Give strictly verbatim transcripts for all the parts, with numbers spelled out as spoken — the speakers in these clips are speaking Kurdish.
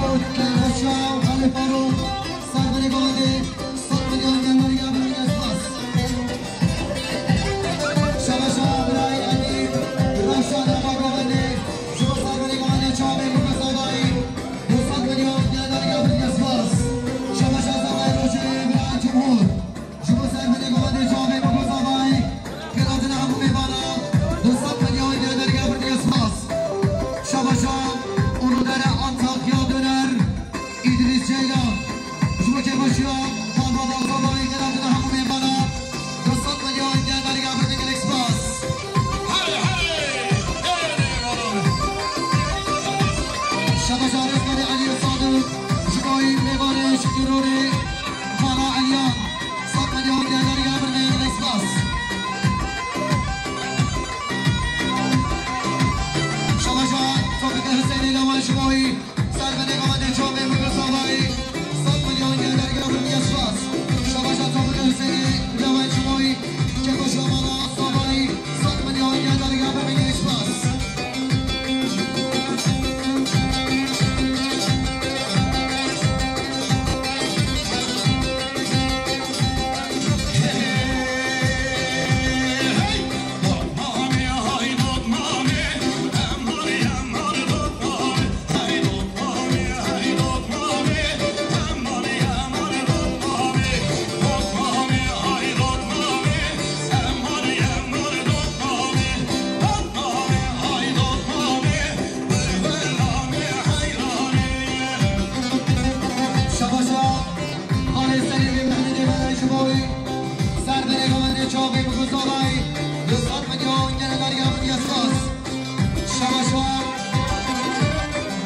Şabaşa Xalî Farûq, serverê Gavendê, sed milyon gel dergah, bin milyon spas. Şabaşa birayê Edîb, Reşa Nava Gavendê, ji bo serverê Gavendê çavê Muguz Avayî, du sed milyon gel dergah, bin milyon spas. Şabaşa Zavayê Rojê, birayê Cumhur. Ji bo serverê Gavendê çavê Muguz Avayî, kêladina hemû mêvana, du sed milyon gel dergah, bin milyon spas. Şabaşa Uludere Antakya Döner, Îdrîs Ceylan. Ji bo kêfxweşiya malbata Zavayî, kêladina hemû mêvana, du sed milyon gel dergah, bin milyon spas. Herê, herê, herê, herê. Şabaşa Rizvanê Elî Sadık, ji bo mêvanê Şikîrorê, Fara Eliyan. Sed milyon gel dergah, bin milyon spas. Şabaşa Topik Hüseyinê Lewan ji bo wî, serverê Gavendê çavê Muguz Avayî, sed milyon gel dergah, bin milyon spas. Şabaşa Topik Hüseyinê Lewan ji bo wî, kêfxweşiya mala Zavayî, sed milyon gel dergah, bin milyon spas. Şabaşa Xalê Selîmê Mehmedê Mele ji bo wî, serverê Gavendê çavê Muguz Avayî, du sed milyon gel dergah, bin milyon spas. Şabaşa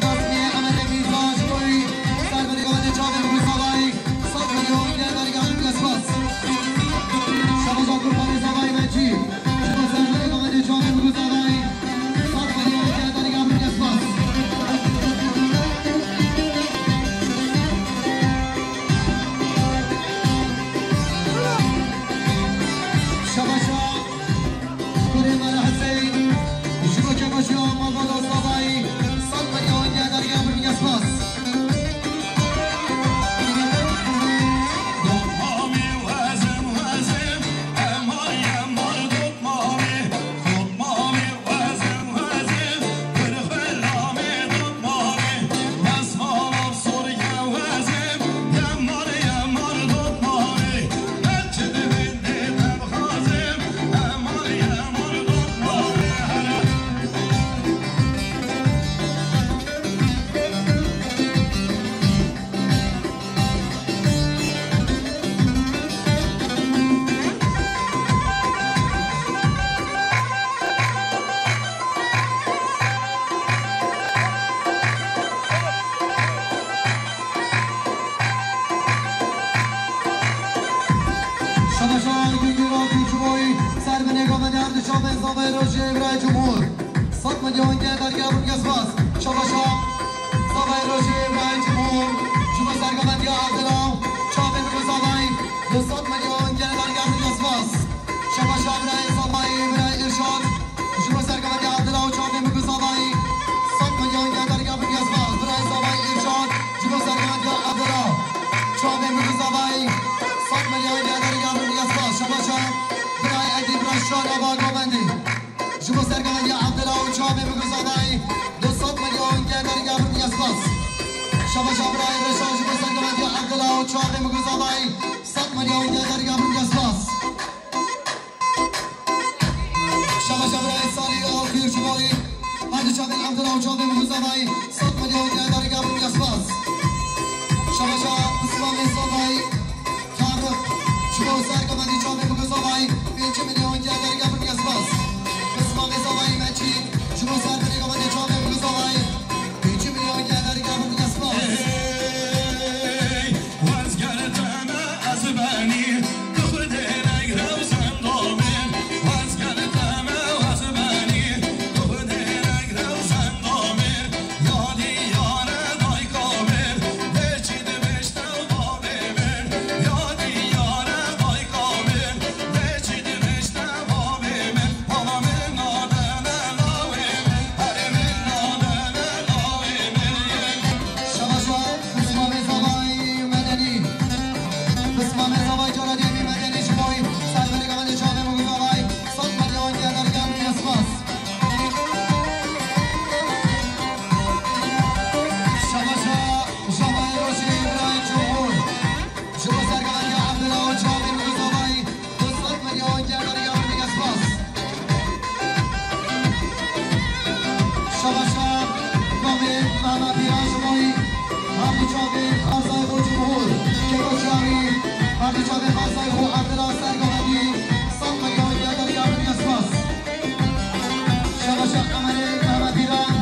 Nazmî Emedê Mîrza ji bo wî, serverê Gavendê çavê Muguz Avayî, sed milyon gel dergah, bin milyon spas. Şabaşa Kurbanê Zavayî Mecî, ji bo serverê Gavendê çavê Muguz Avayî, sed milyon gel dergah, bin milyon spas. Şabaşa Kurê Mele Hüseyin, ji bo kêfxweşiya malbata Zavayî, sed milyon gel dergah, bin milyon spas. Şabaşa Güngör Altınçıboy, servenê Gavendê her du çavên Zavayê Rojê, birayê Cumhur. Sed milyon gel dergah, bin milyon spas. Şabaşa Zavayê Rojê, birayê Cumhur. Ji bo sergavendiya Evdila, çavê Muguz Avayî, du sed milyon gel dergah, bin milyon spas. Şabaşa birayê Zavayê, birayê Irşad. Ji bo sergavendiya Evdila û çavê Muguz Avayî, sed milyon gel dergah, bin milyon spas. Birayê Zavayê Irşad, ji bo sergavendiya Evdila, çavê Muguz Avayî, sed milyon gel dergah, bin milyon spas. Şabaşa birayê Edîb Reşa Nava Gavendê. Ji bo sergavendiya Evdila û çavê Muguz Avayî, du sed milyon gel dergah, bin milyon spas. Şabaşa birayê Reşa, ji bo sergavendiya Evdila û çavê Muguz Avayî, sed milyon gel dergah, bin milyon spas. Şabaşa birayê Salî Akgür ji bo wî, her du çavên Evdila û çavê Muguz Avayî, sed milyon gel dergah, bin milyon spas. Şabaşa Bismamê Zavayî, Tarık, ji bo sergavendî çavê Muguz Avayî, pêncî milyon gel dergah, bin milyon spas. Bismamê Zavayî Meçî, ji bo serverê gavendê çavê Muguz Avayî, pêncî milyon gel dergah, bin milyon spas. Hey, wezgirtime ez benî, tu Xwedê negrew zendamê. Wezgirtime ez benî, tu Xwedê negrew zendamê. Yadî, yadî. Şaşa Emerê Mehmet Pîran,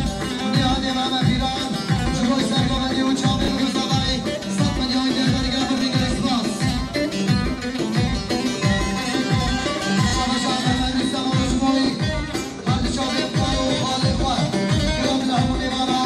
Nîhadê Mehmet Pîran, ji bo serkevendî û çavên Rûsavayê sed milyon gel dergehê, gelek spas. Şaşa Mehmet Rûsava ji bo her du çavên xwe û xalê xwe, giran li hemû mêvana.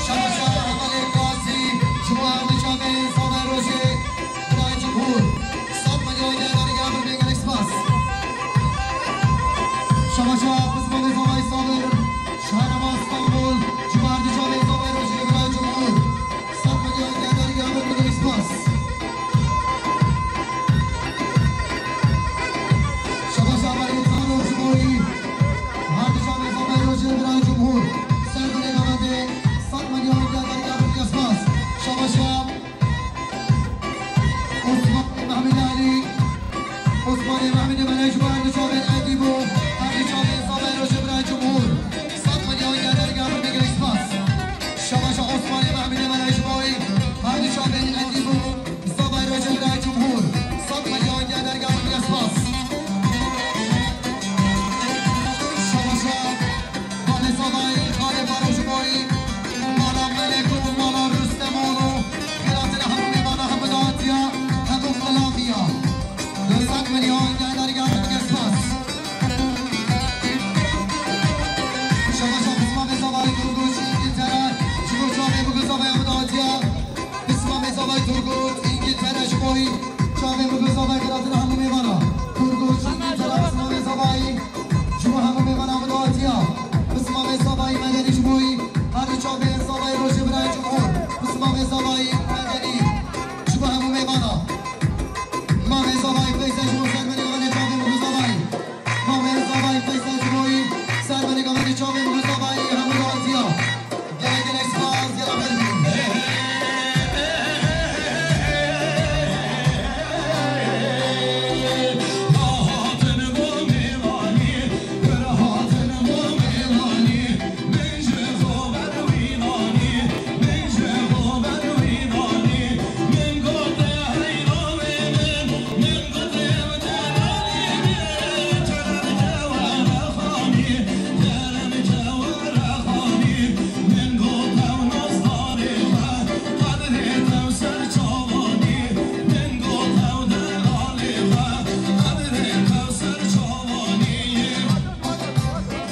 Şaşa Hevalê Qasî, ji bo her du çavên Zavayê Rojê, birayê Cumhur, sed milyon gel dergehê, gelek spas. Şaşa Pismamê Zavayê Sabir, ji herêma Stenbol, ji bo her du çavên Zavayê Rojê, birayê Cumhur. Sed milyon gel dergehê, gelek spas. Şaşa Hevalê Tano ji bo her du çavên Zavayê Rojê, birayê Cumhur. Ser binê Mehmetê, sed milyon gel dergehê, gelek spas. Şaşa Osmanê Mehmet Alî. Osmanê Mehmetê Belê ji bo her du çavên Edîb û her du çavên Zavayê Rojê, birayê Cumhur. Sed milyon gel dergehê, gelek spas. Şaşa Osmanê Mehmetê Belê ji bo her du çavên Edîb û Zavayê Rojê, birayê Cumhur. Sed milyon gel dergehê, gelek spas. Şaşa Mamê Zavayê, xalê Faro ji bo mala Melek û mala Rûstemon û xêratîna hemû mêvana, hemû datiya, hemû xilafiya. Du sed milyon gel dergehê, gelek spas. Şaşa Pismamê Zavayê Turgut ji Îngiltere, ji bo çavên Mûgû Zavayê, hemû datiya. Pismamê Zavayê Turgut, Îngiltere, ji bo çavên Mûgû Zavayê, xêratîna hemû mêvana. Turgut ji Îngiltere, Pismamê Zavayê ji bo hemû mêvana, hemû datiya. Pismamê Zavayê Medenî ji bo her du çavên Zavayê Rojê, birayê Cumhur. Pismamê Zavayê Medenî ji bo hemû mêvana. Mamê Zavayê Feysel ji bo ser binê Mehmetê çavên Mûgû Zavayê. Mamê Zavayê Feysel ji bo ser binê Mehmetê çavên Mûgû Zavayê, hemû datiya. Gelek gelek spas, gelek gelek.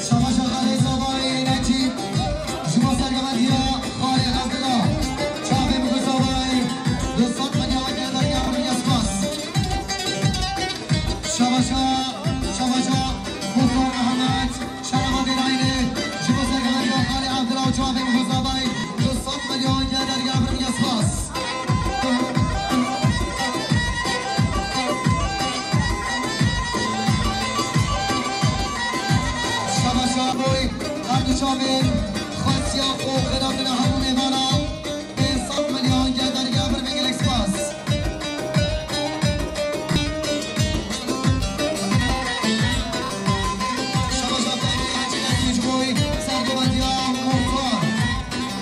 Şaşa Xalê Zavayê Necîb, ji bo serkevendiya Xalê Evdila, çavê Mûgû Zavayê, du sed milyon gel dergehê, gelek spas. Şaşa, şaşa Muxtar Mehmet, Şerava Dêrayînê, ji bo serkevendiya Xalê Evdila û çavê Mûgû Zavayê, du sed milyon gel dergehê, gelek spas. Şaşa boy, her du çavên xwestiya xwe, xêratîna hemû mêvana, pênc sed milyon gel dergehê, gelek spas. Şaşa Fehmî Hecî Netî ji bo serkevendiya Muxtar.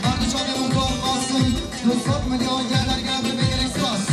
Her du çavên Muxtar Qasim, du sed milyon gel dergehê, gelek spas.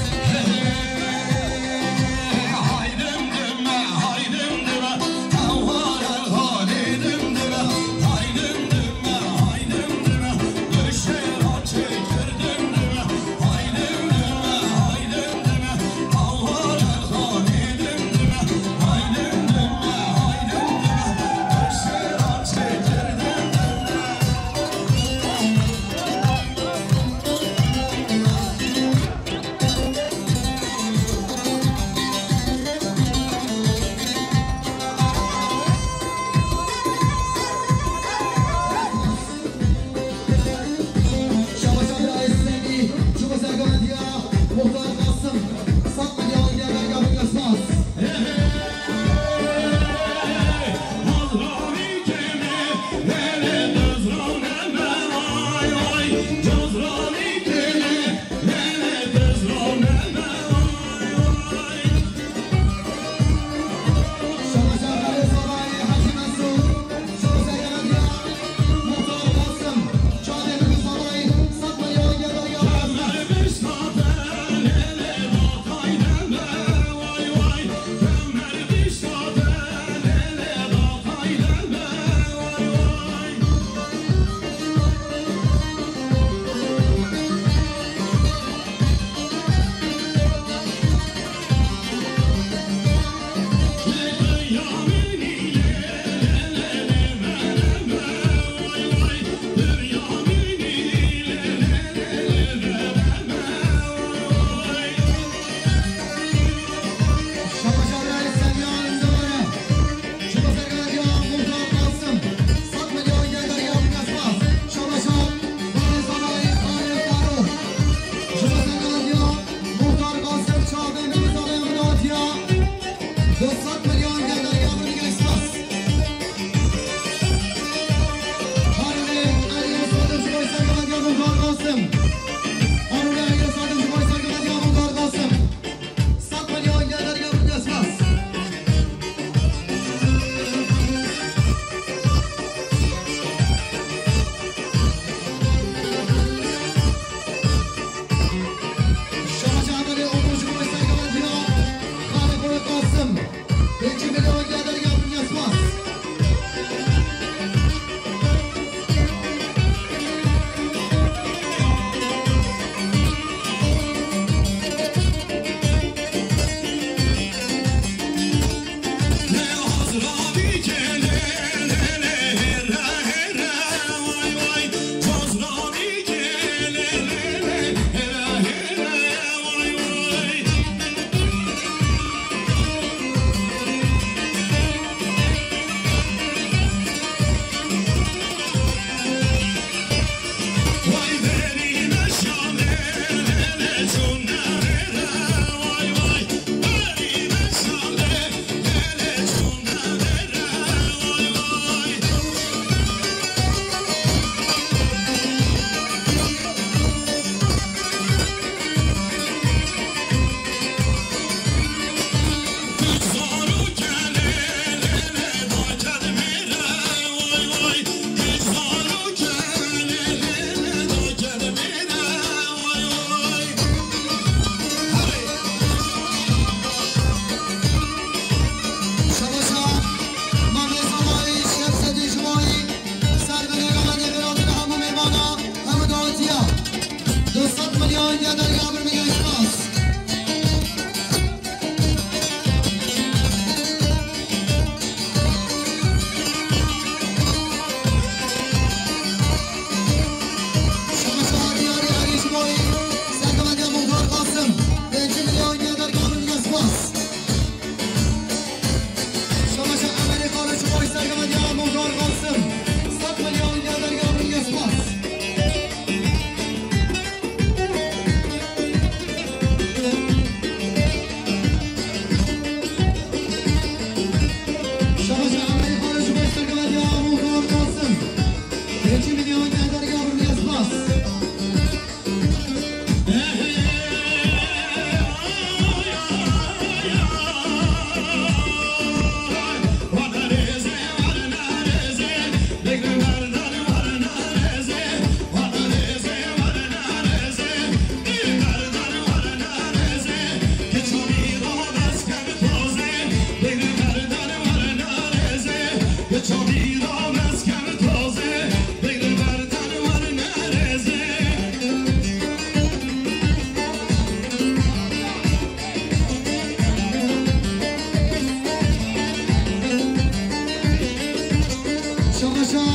Şamaşa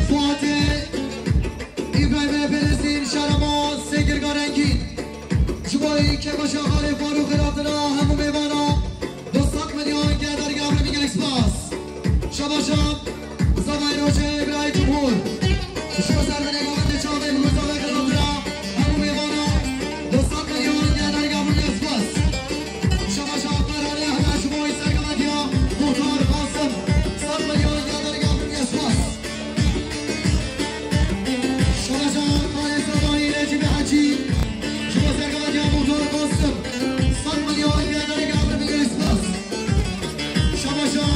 Fuatê Îbrahîmê Pelestîn, şerema Sêkirka Rengîn. Ji bo kêfa şaxalê Farûqê hatina hemû mêvana du sed milyon gel dergah birin, gelek spas. Şabaşa zavayê rojê birayê cumhur. Ji bo ser binê gavendê çavê min zavayê xizmatira hemû mêvana du sed milyon gel dergah birin, gelek spas. Şabaşa qerarê hela ji bo sergavetiya Muxtar Qasim sed milyon gel dergah birin, gelek spas. Şabaşa Xalê Savayî Recîbê Hecî, ji bo sergavetiya Muxtar Qasim, sed milyon gel dergah birin, gelek spas. Şabaşa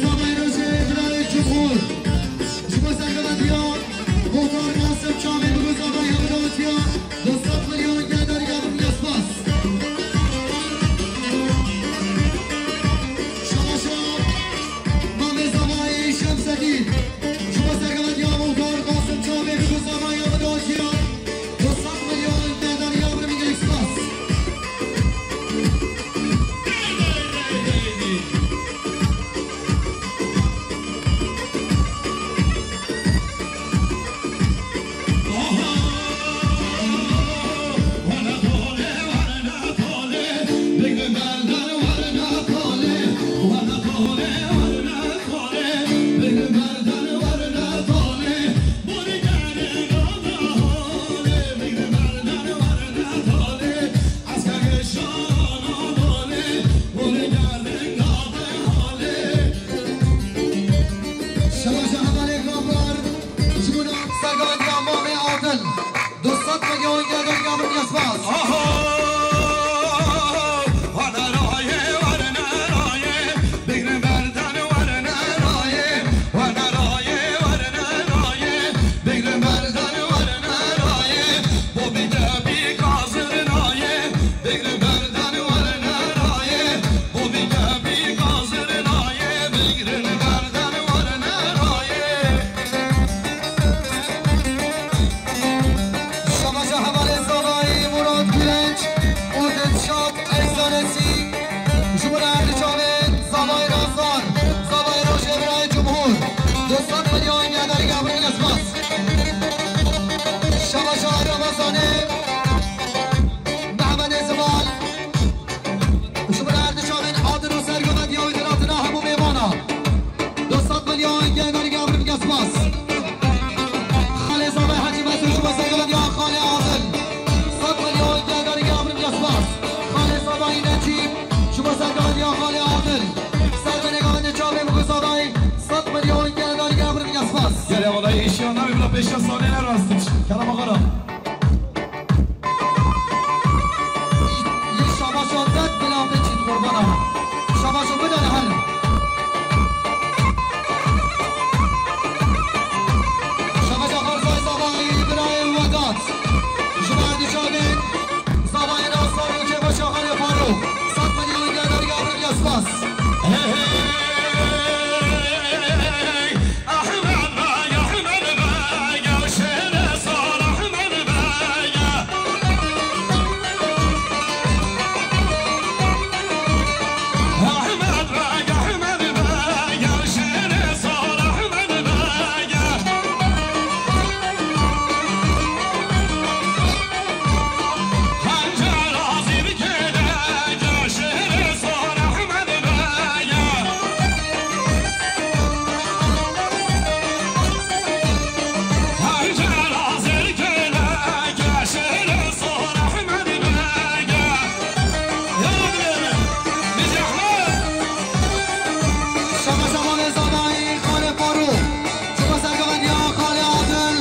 Savayî Rojê Birayê Cumhur, ji bo sergavetiya Muxtar Qasim çavê bi ku zavayî hevdawetiya du sed milyon gel dergah birin, gelek spas. Şabaşa Mamê Zavayê Şemsedîn. Ji bo sergavetiya Muxtar Qasim çavê bi ku zavayî hevdawetiya du sed milyon gel dergah birin, gelek spas. Şabaşa hevalê Gabar, ji bo sergavetiya Mamê Adil, du sed milyon gel dergah birin, gelek spas. Şabaşa hevalê Zavayî Murat Gülenç û Dilşad Egzanesi, ji bo her du çavên Zavayê Razdan, Zavayê Rojê Birayê Cumhur, du sed milyon gel dergah birin, gelek spas. Şabaşa Ramazanê Mehmedê Zival, ji bo her du çavên Adil û sergavetiya wî, hatina hemû mêvana. Du sed milyon gel dergah birin, gelek spas. Xalê Zavayê Hecî Mesûd, ji bo sergavetiya Xalê Adil, sed milyon gel dergah birin, gelek spas. Xalê Zavayê Necîb, ji bo sergavetiya Xalê Adil, ser binê gavendê çavê bi ku zavayî sed milyon gel dergah birin, gelek spas. Gelê Xwedayê, îşiya navê bila pêşiya salê ne rast in. Kerem Axa ra. Yê şabaşa dest bila biçît qurbana. Şabaşa bidane her. Şabaşa Xarzay Zavayî birayê Wedat. Ji bo her du çavên Zavayê Nasar û Kêfa Şaxalê Farûq, sed milyon gel dergah birin, gelek spas. Şabaşa Mamê Zavayî Xalê Farûq, ji bo sergavetiya Xalê Adil,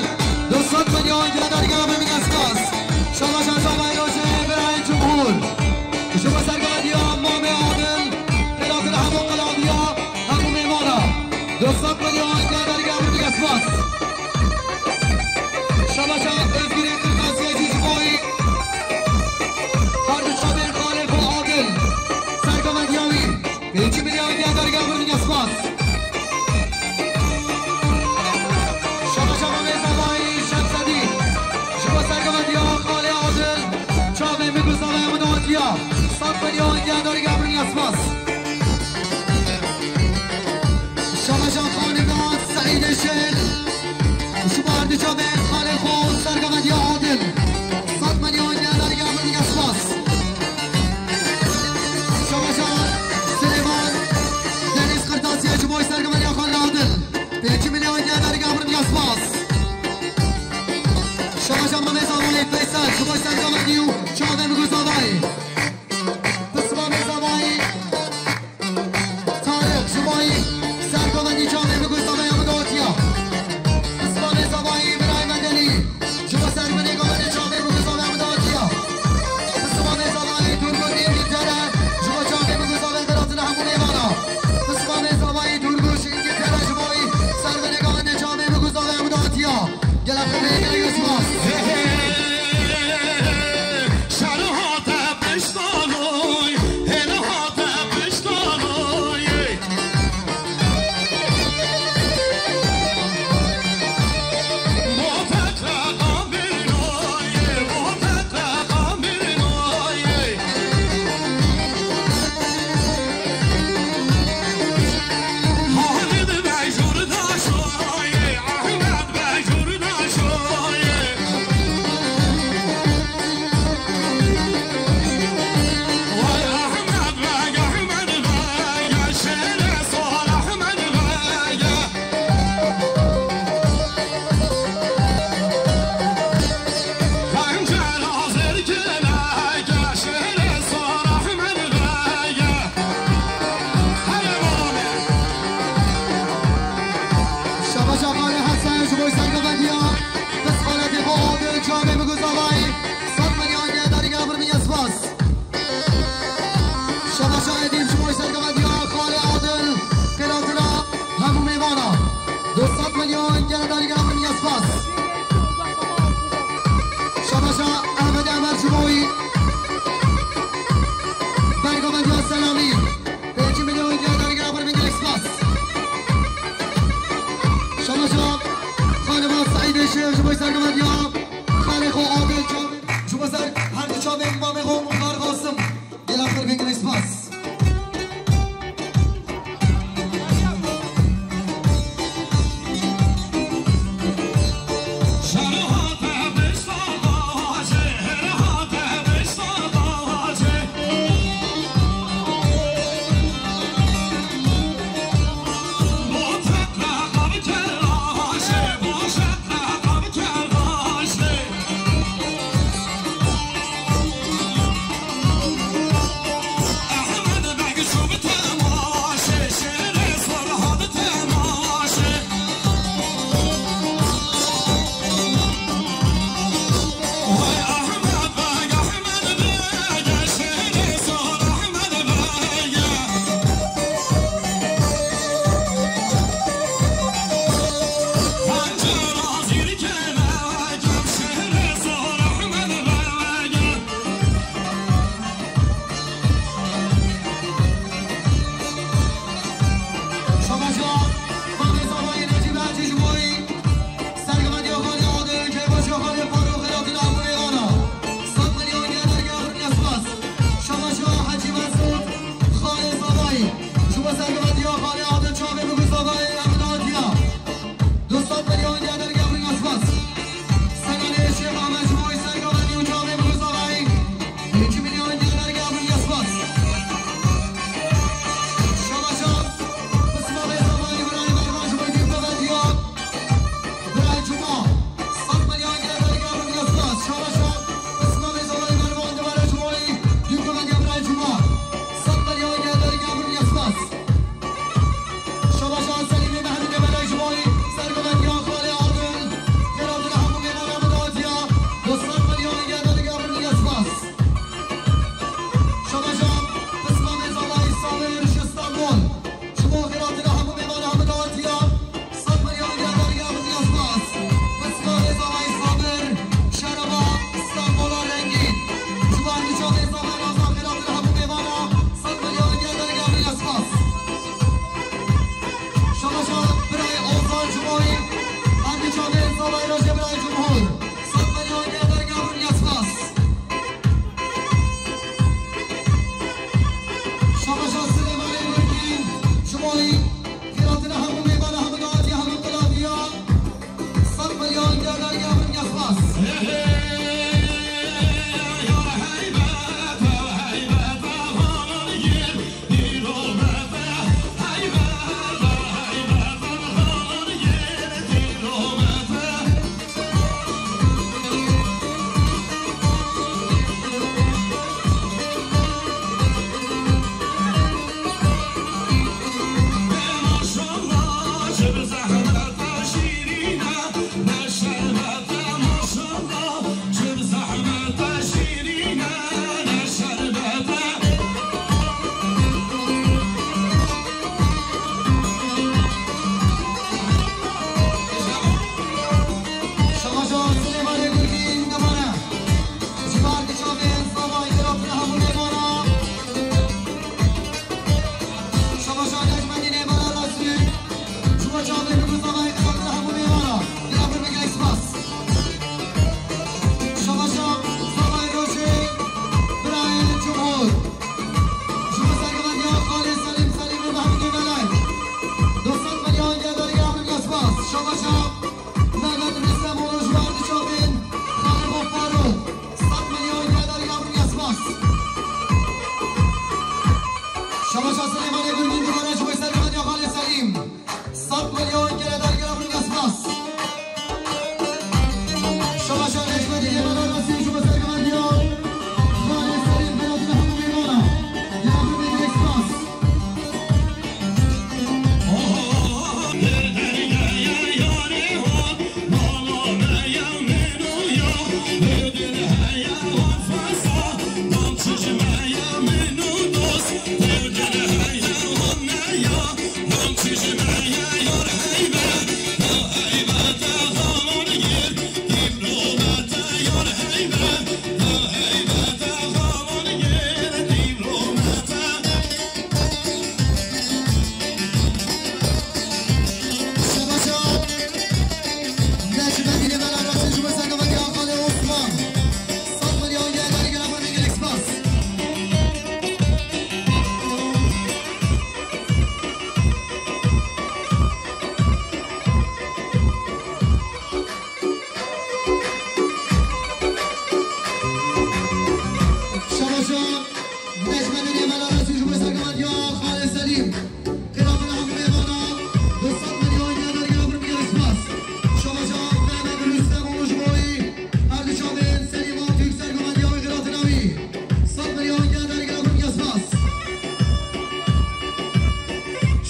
du sed milyon gel dergah birin, gelek spas. Şabaşa Zavayê Rojê Birayê Cumhur, ji bo sergavetiya Mamê Adil, hatina hemû qelaviya, hemû mêvana, du sed milyon gel dergah birin, gelek spas. Şabaşa Ozgurê Qirqasiyecî ji bo wî, her du çavên Xalê xwe Adil, sergavetiya wî, pêncî milyon gel dergah birin, gelek spas. Pêncî milyon gelin, dergah bir milyon spas. Şabaşa Mamê Zavayê, Feysel, ji bo sergavendî û çavên bi guh Zavayê. Pismamê Zavayê, Tarîq, ji bo sergavendî çavên bi guh Zavayê min dawetiya. Pismamê Zavayê, Birayê Medelî, ji bo sergavendî çavên bi guh Zavayê min dawetiya. Pismamê Zavayê, Turgut, Îngiltere, ji bo çavên bi guh Zavayê xelatine hemû mêvana. Pismamê Zavayê, Turgut, Îngiltere, ji bo sergavendî çavên bi guh Zavayê min dawetiya. Gelek xwe bê, gelek spas. Şero hate piştanoy, hêle hate piştanoy. Mofet ve qaminoy, mofet ve qaminoy. Halid Bey Jurdaşoy, Ahmet Bey Jurdaşoy. Vay Ahmet Bey, Ahmet Bey, şere sor Ahmet Bey. Xencer hazir kine, şere sor Ahmet Bey. Hele bana. Şabaş Xalê Hesen ji bo sergovendiya. Pisxaletê xwe Adil çavê bi guh Zavayê. Sed milyon ye, dergah bir milyon spas. Şabaşa Edîm ji bo sergovendiya Xalê Adil, xêlatina hemû mêvana. Du sed milyon gele dergah min ya spas. Şabaşa Ehmed Emer ji bo sergovendiya Selamî. Pêncî milyon gele dergah min ya spas. Şabaşa Xanima Seîdê Şêr ji bo sergovendiya Xalê xwe Adil çavê. Ji bo ser her du çavên mamê xwe Muxtar Qasim. Gelek xwe bê gelek spas. Şabaşa Silêmanê Gurgî û Demane. Ji ber di çavên slavayî xiratina hemû mêvana. Şabaşa Necmedînê Mela Resmî. Ji bo çavên bi slavayî xiratina hemû mêvana. Dilê xwe gelek spas. Şabaşa Slavayê Rojê, birayê Cumhur. Ji bo sergovendiya Xalê Selîm, Selîmê Mehmûdê Belay. Du sed milyon gel dergehê Ewropa spas. Şabaşa Mehmet Rîstem Oğlu ji ber di çavên Xalê Xofaro. Sed milyon gel dergehê Ewropa spas. Şabaşa Silêmanê Gurgîn dubare ji bo sergovendiya Xalê Selîm. Sed milyon gel dergehê Ewropa spas. Şabaşa Necmedînê Mela Resmî ji bo sergovendiya Xalê Selîm, xiratina hemû mêvana. Dilê xwe gelek spas. Şabaşa Necmedînê Mela Resmî ji bo sergovendiya Xalê Osman. Sed milyon gel dergehê Ewropa gelek spas. Şabaşa Necmedînê Mela Resmî ji bo sergovendiya Xalê Selîm. Xiratina hemû mêvana, du sed milyon gel dergehê Ewropa gelek spas. Şabaşa Mehmet Rûstem Oğlu ji bo wî, her du çavên Selîm Altürk sergovendiya wî, xiratina wî. Sed milyon gel dergehê Ewropa gelek spas.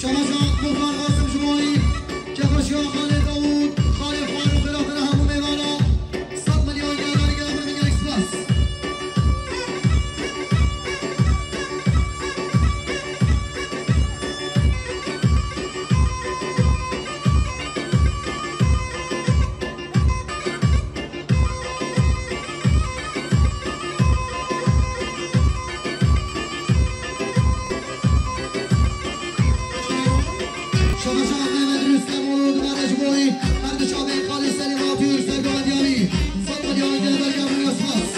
Şabaşa Muxtar Qasim ji bo wî, kêfxweşiya Xalê Dawûd, Xalê Farûq, xiratina hemû mêvana. Sed milyon gel dergehê Ewropa gelek spas. Şabaşa Mehmet Rûstem Oğlu dubare ji bo wî, her du çavên Xalê Selîm Altürk sergovendiya wî. Sed milyon gel dergehê Ewropa spas.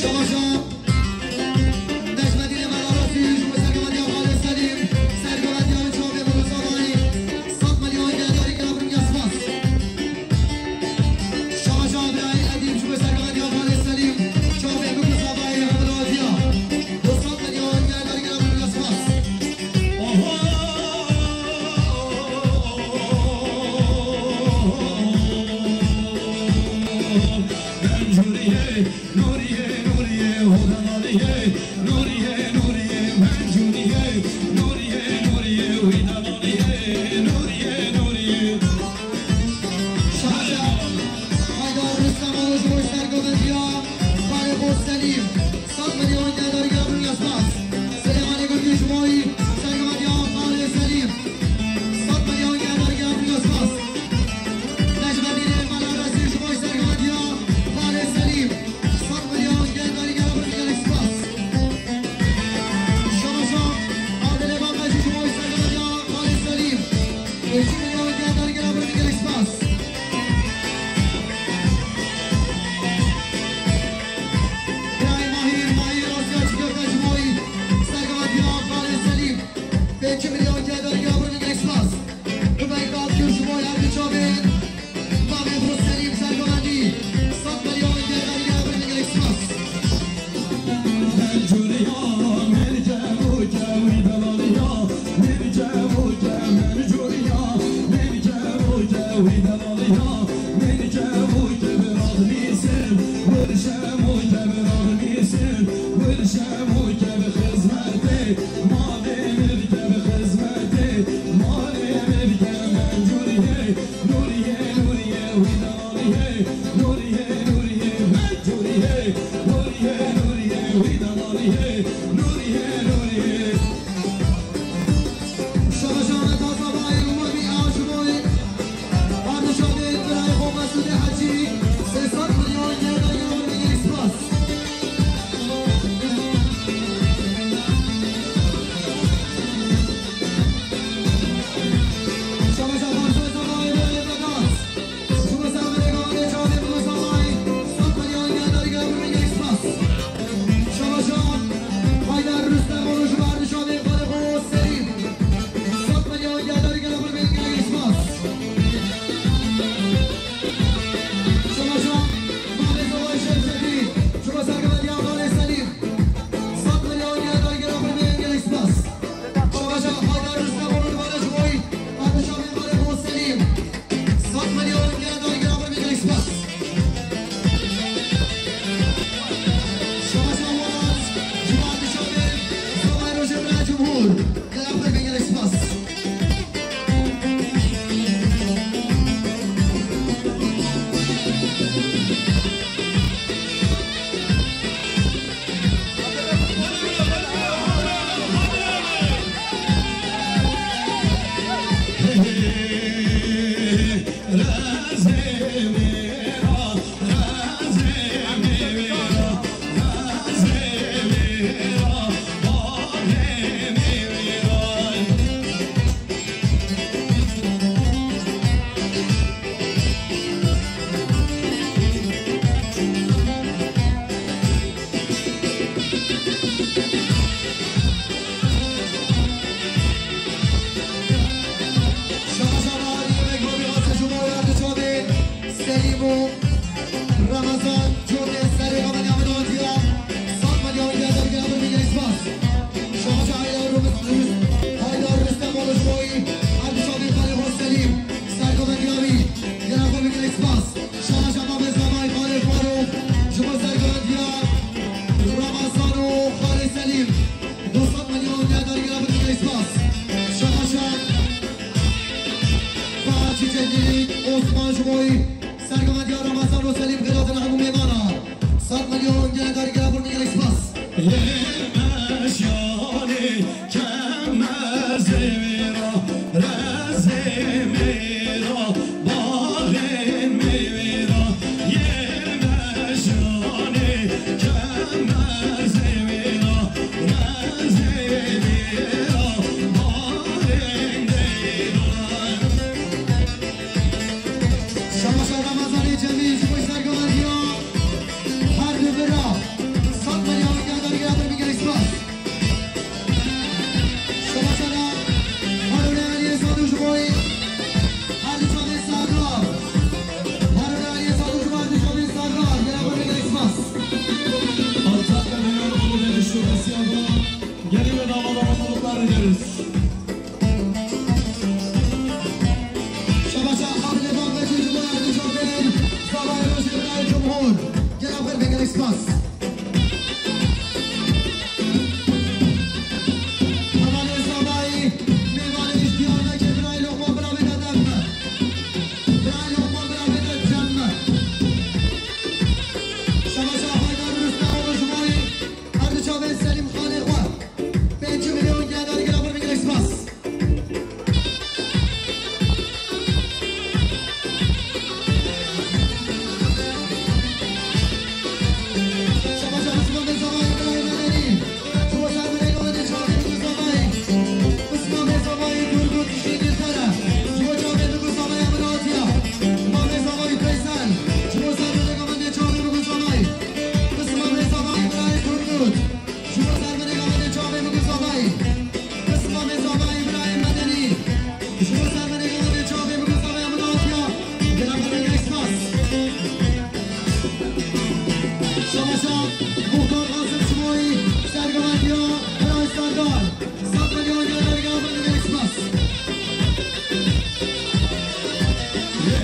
Şabaşa Necmedînê Mela Resmî ji bo sergovendiya Xalê Selîm, sergovendiya wî çavê Mûrû Savayî. Sed milyon gel dergehê Ewropa spas. Şabaşa birayê Edîb ji bo sergovendiya Xalê Selîm, çavê Mûrû Savayî, hemû diwaziya. Du sed milyon gel dergehê Ewropa spas. Şaşa Haydar Rûstem Oğlu ji bo sergovendiya Xalê Xo Selîm. Sed milyon gel dergehê Ewropa spas. Silêmanê Gurgî ji bo wî, sergovendiya Xalê Selîm. Sed milyon gel dergehê Ewropa spas. Necmedînê Mela Resmî ji bo sergovendiya Xalê Selîm. Sed milyon gel dergehê Ewropa gelek spas. Şabaşa Adilê Babecî ji bo sergovendiya Xalê Selîm. Pêncî milyon gel dergehê Ewropa gelek spas. Birayê Mahîr, Mahîr Asya Çiköfte ji bo sergovendiya Xalê Selîm. Pêncî milyon gel dergehê Ewropa gelek spas. Kubek Batkir ji bo her du çavên Mavê Xo Selîm sergovendî. Sed milyon gel dergehê Ewropa gelek spas. Şaşa Maliye Mekrobi Gazze Cuma Uyardı Çabe, Selim û Ramazan, Cotê Serê Ramazan Ahmet Hoca, Sat Maliye Oyuncular Dergi Abur Miguel Spas. Şaşa Haydar Rus-, Haydar Rüstem Oluşboy, Erdi Çabe, Halil Hoş Selim, Sergo Mendiyami, Yena Abur Miguel Spas. Şaşa Mabê Zavay, Xalê Farûq, ji bo sergovendiya Ramazan û Xalê Selîm, du sed milyon diya dergîra bidin spas. Şaşa Fatî Cedîd, Osman ji bo sergovendiya Ramazan û Selîm, xêratina hemû mêvana. Sed milyon diya dergîra bidin spas. Yê meşyanê Kemezê wêra, rezê mêra, baxên mêvêra, yê meşanê, kemezê wêra, rezê mêra, baxên mêra. Şaşa Ramazanê Cemîl ji bo sergovendiya her du bira. Sed milyon diya dergîra bidin spas. Şaşana Harun Aliye Saduş Boy, Harun Çavên Serdar. Harun Aliye Saduş Boy, Harun Çavên Serdar. Gel abone, gel spas. Antakya Dünyanın Umut Edişi Besiyada gelin ve damada mutluluklar dileriz. Şaşa Abdülbak ve Çocuk Boy, Harun Çavên, Sabah Yavuz İbrahim Cumhur. Gel abone, gel spas. Hevalê Zavayî, mêvanê ji Diyarbekir, birayê Lokman bira bêde dem me. Birayê Lokman bira bêde dem me. Şaşa Haydar Rüstem Oluşboy, Erdi Çavên Selîm xalê xwe. Pênc milyon diya dergîra bidin spas. Ji bo sermenê gavê çavê biguzavayî. Qisma mêzavayî birayê medenî. Ji bo sermenê gavê çavê biguzavayî min hatiya. Gela xwe gel spas. Şaşa Muxtar Qasim Şimoyî sergovendiya birayê Serdar. Sed milyon gel derga min gel spas. Yê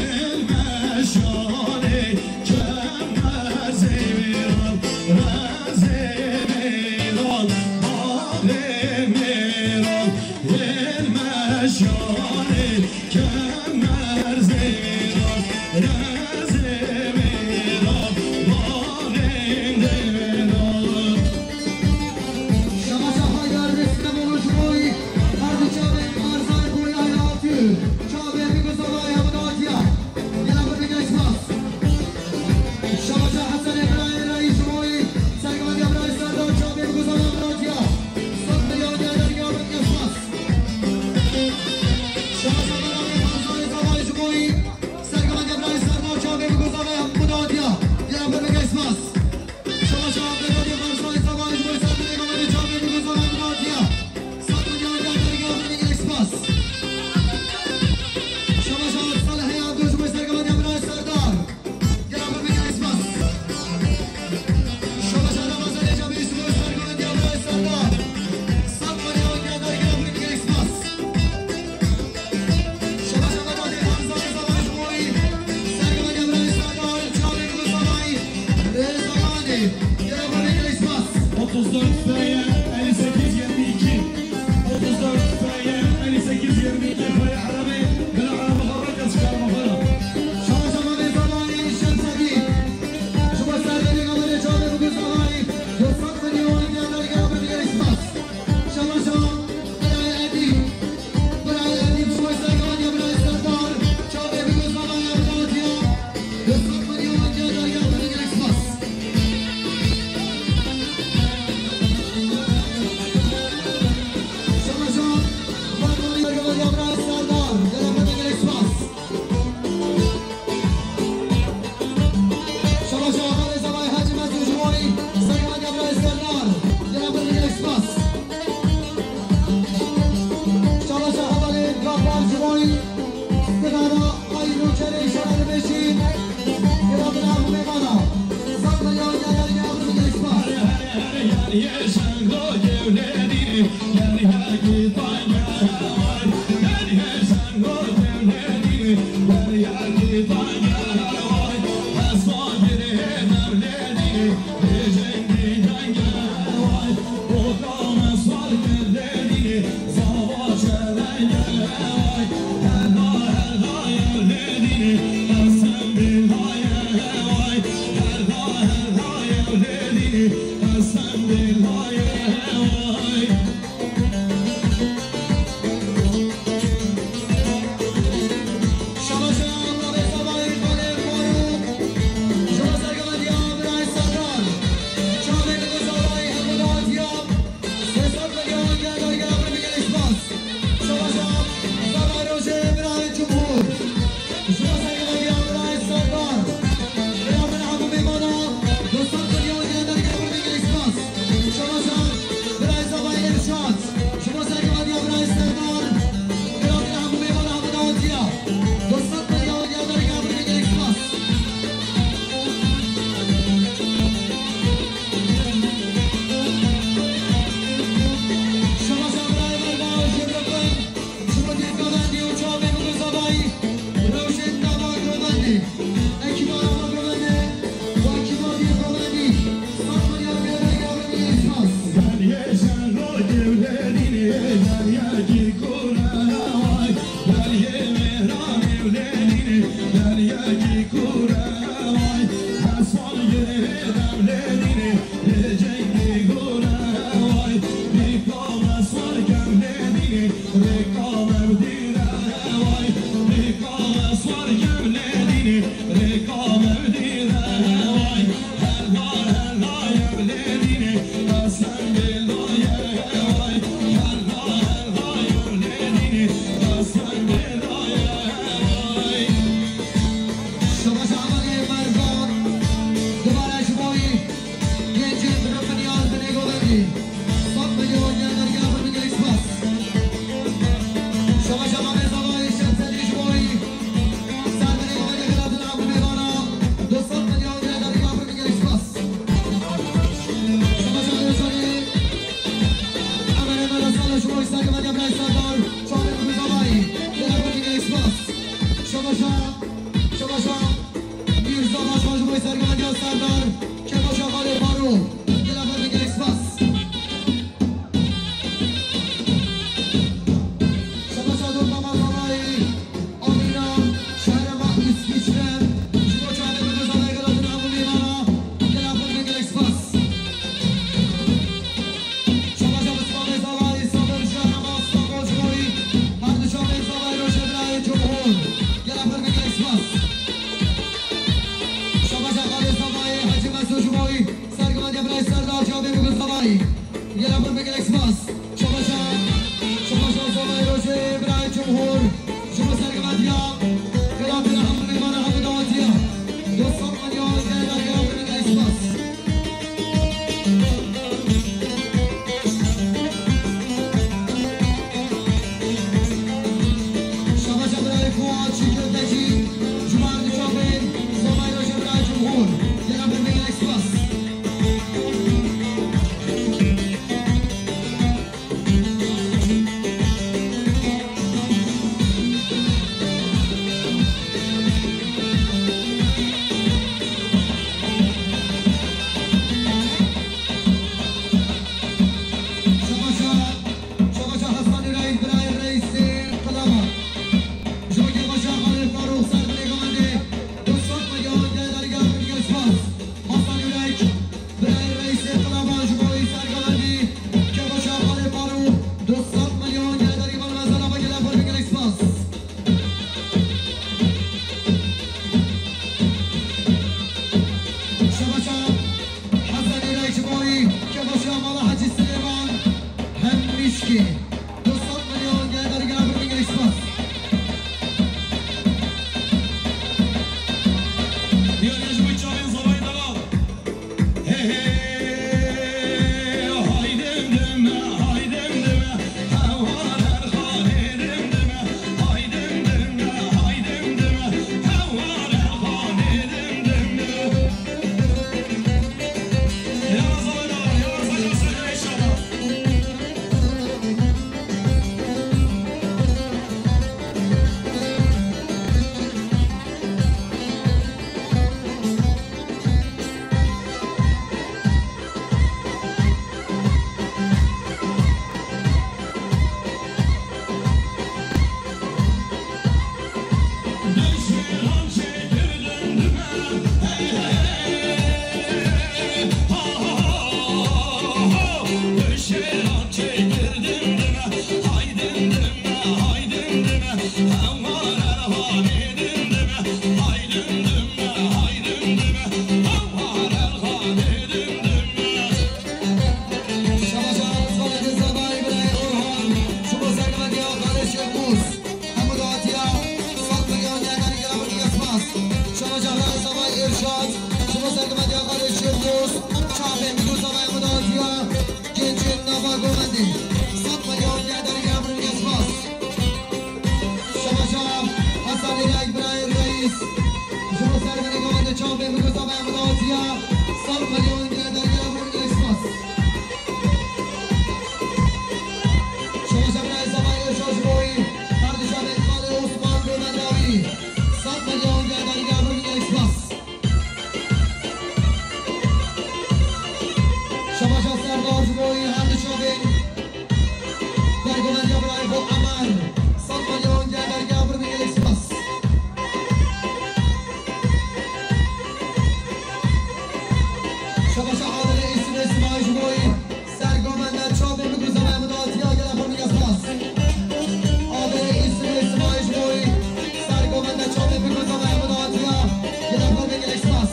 meşanê kemezê wêran, rezê mêran, baxê mêran, yê meşanê kemezê wêran, rezê mêran, baxê mêran. Şaşa Haydar Rêstem Oluşboy, her du çavên Arzay Boyayê hatî, çavê biguzavayê min hatiya. Gela xwe gel spas. Şaşa Hesenê birayê Reîs Boy, sergovendiya birayê Serdar, çavê biguzavayê min hatiya. Sed milyon gel derga min gel spas. Şaşa Beramê Arzay Zavayê Boy, sergovendiya birayê Serdar, çavê biguzavayê min hatiya. Gela xwe gel spas. Şaşa Abdülkadir Barzanî Savaş Boy Serdarê Gamadê çavê biguzavayê min hatiya. Sed milyon gel derga min gel spas. Şaşa Salihê Abdul Boy sergovendiya birayê Serdar. Gela min gel spas. Şaşa Ramazanê Cemîl Boy sergovendiya birayê Serdar. Sed milyon gel derga min gel spas. Otuz dört F Y elli sekiz yirmi iki. Otuz dört F Y elli sekiz yirmi iki. F Y arabê, bila araba xwe rak ez karma xwe ra. Şaşa Birayê Edîb, birayê Edîb, ji bo sergovendiya birayê Serdar, çavê biguzavayê min hatiya. Du sed milyon gel derga min gel spas. Şabaş Arif Xalid Zebayî birayê Orhan, ji bo serkeftiya Xalid Şêxmûs. Hemû datiya sed milyon gelderî gela xwe dike spas. Şabaş Zebayî Irşad, ji bo serkeftiya Xalid Şêxmûs. Çavê Mîko Zebayî hemû datiya gencên nava Govendê. Sed milyon gelderî gela xwe dike spas. Şabaş Hasan Leyla Îbrahîm Reîs, ji bo serkeftiya Govendê. Çavê Mîko Zebayî hemû datiya sed milyon gelderî gela xwe dike spas. Şabaş Zebayî Irşad ji bo wî, her du çavên Xalê Osman Govendawî. Sed milyon gelderî gela xwe dike spas. Şabaş Serdar ji bo wî, her du çavên Sergovendiya birayê xwe Emer. Sed milyon gelderî gela xwe dike spas. Şabaş Adile Îsmê Simayî ji bo wî. Sergovenda çavê Mîko Zebayî hemû datiya gela xwe dike spas. Adile Îsmê Simayî ji bo wî. Sergovenda çavê Mîko Zebayî hemû datiya gela xwe dike spas.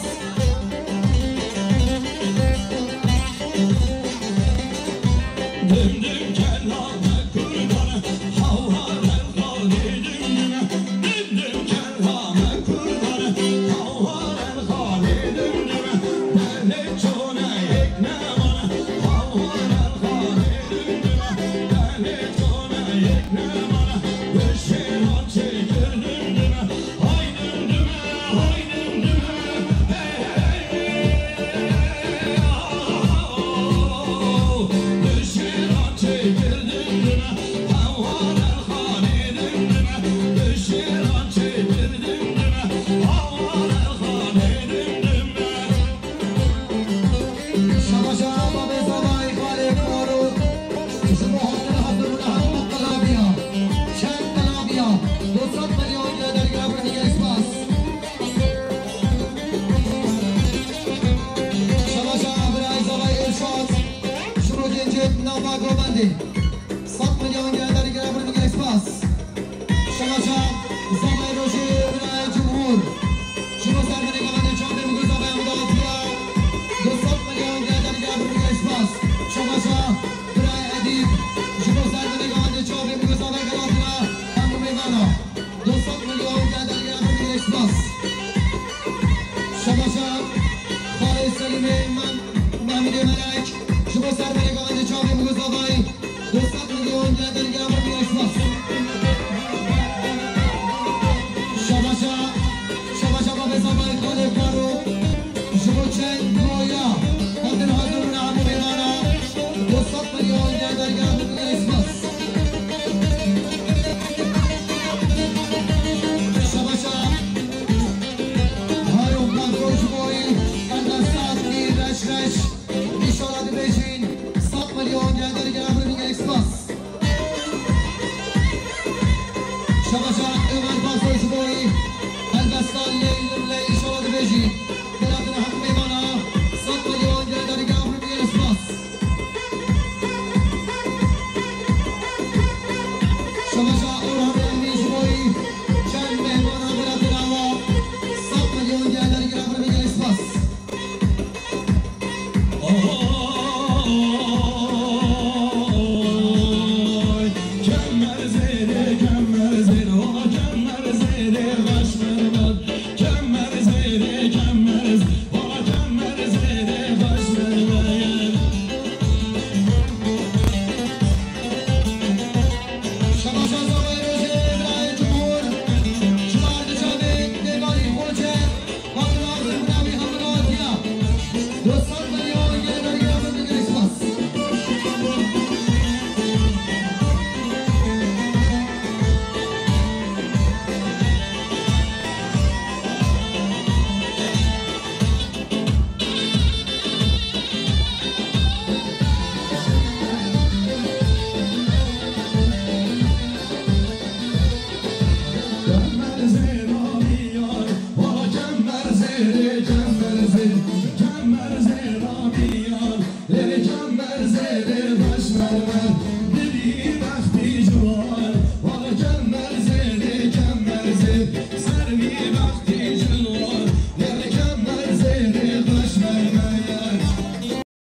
Dimdim kela me kurban, hawar el xalê dimdim. Dimdim kela me kurban, hawar el xalê dimdim. Belê çone yek neman, hawar el xalê dimdim. Belê çone yek neman, bi şêran çêkir dimdim. Hay dimdime, hay dimdime, hey, hey, hey, hey, oh, oh, oh. Bi şêran çêkir dimdime, hawar el xalê dimdime. Bi şêran çêkir dimdime, hawar el xalê dimdime. Şabaşa babê Zebayî Xalê Farûq, ji bo hatina hazirûna hemû qelabiya, çend qelabiya, du sed milyon gelderî gela xwe dike spas. Şabaşa birayê Zebayî Irşad, ji bo gencên nava Govendê, sed milyon gelderî gela xwe dike spas. Şabaşa Zebayî Rojê birayê Cumhur. Ji bo sermenê Govendê çavê Mîko Zebayî hemû datiya du sed milyon gelderî gela xwe dike spas. Şabaşa birayê Edîb. Ji bo sermenê Govendê çavê Mîko Zebayî gela dira hemû mêvana. Du sed milyon gelderî gela xwe dike spas. Şabaşa Xalê Selîmê Mem-, Mehmûdê Melek. Ji bo sermenê Govendê çavê Mîko Zebayî. Du sed milyon gelderî gela xwe dike spas. Şabaşa, şabaşa babê Zebayî Xalê Farûq. Ji bo çend kiloya hatin hazirûna hemû mêvana. Du sed milyon gelderî gela xwe dike spas. Şabaşa Hayo Marco ji bo wî, Ernesta Mîr Reş Reş. Înşallah dibêjin, sed milyon gelderî gela xwe Merzê Rabî ya